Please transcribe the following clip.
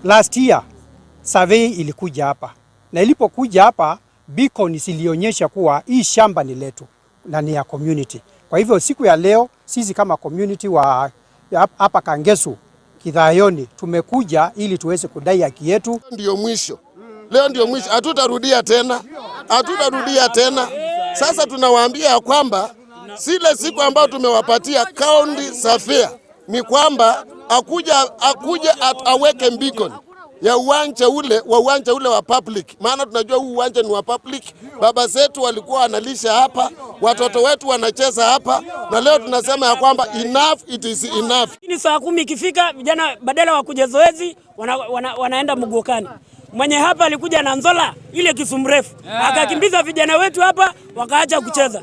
Last year survey ilikuja hapa na ilipokuja hapa, beacon zilionyesha kuwa hii shamba ni letu na ni ya community. Kwa hivyo siku ya leo sisi kama community wa hapa Kangesu Kithayoni tumekuja ili tuweze kudai haki yetu. Ndio mwisho leo, ndio mwisho, hatutarudia tena, hatutarudia tena. Sasa tunawaambia ya kwamba zile siku ambayo tumewapatia county surveyor ni kwamba akuja aweke beacon ya uwanja ule wa public, maana tunajua huu uwanja ni wa public. Baba zetu walikuwa wanalisha hapa, watoto wetu wanacheza hapa, na leo tunasema ya kwamba enough, it is enough. Ni saa 10 ikifika, vijana badala wa kuja zoezi wanaenda mgokani. Mwenye hapa alikuja na nzola ile kisu mrefu, akakimbiza vijana wetu hapa wakaacha kucheza.